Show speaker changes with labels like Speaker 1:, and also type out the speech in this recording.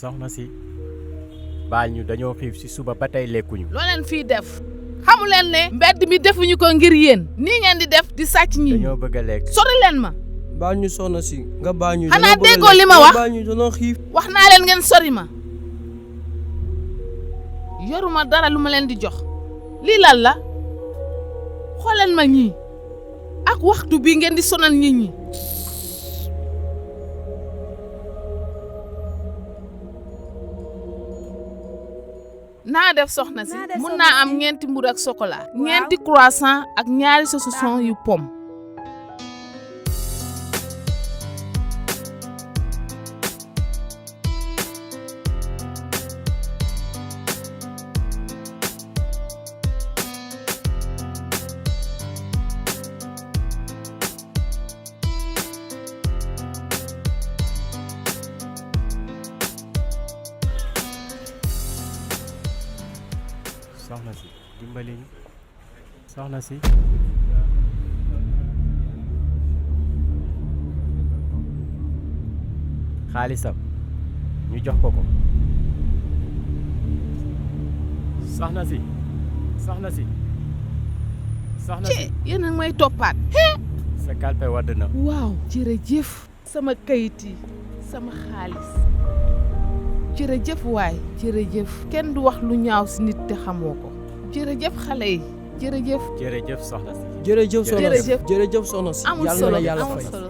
Speaker 1: soxna si baal ñu dañoo xiif si suba ba tey lekkuñu.
Speaker 2: loo leen fii def xamu leen ne mbedd mi defuñu ko ngir yéen nii ngeen di def di sàcc ñi
Speaker 1: dañoo bëgg a lekk.
Speaker 2: sori leen ma
Speaker 3: baal ñu soxna si nga baal ñu.
Speaker 2: xanaa déggoo li ma wax
Speaker 3: baal ñu dañoo xiif.
Speaker 2: wax naa leen ngeen sori ma yoruma dara lu ma leen di jox lii lan la xooleen ma ñii ak waxtu bi ngeen di sonal nit ñi naa def soxna si mun naa am ñeenti mburu ak chocolat ñeenti croissant ak ñaari saucisson yu pomme
Speaker 1: soxna si dimbali ñu soxna si xaalisam ñu jox ko soxna si soxna si soxna si
Speaker 2: yéen a may toppaat
Speaker 1: sa kalpe wadd na.
Speaker 2: waaw jërëjëf sama kayit yi sama xaalis jërëjëf waay jërëjëf kenn du wax lu ñaaw si nit te xamoo ko jërëjëf xale yi jërëjëf
Speaker 1: jërëjëf soxna si.
Speaker 3: jërëjëf soxna si
Speaker 2: jërëjëf
Speaker 3: jërëjëf soxna si.
Speaker 2: amul
Speaker 3: yàlla
Speaker 2: solo
Speaker 3: na yàlla
Speaker 2: amul
Speaker 3: fay.
Speaker 2: solo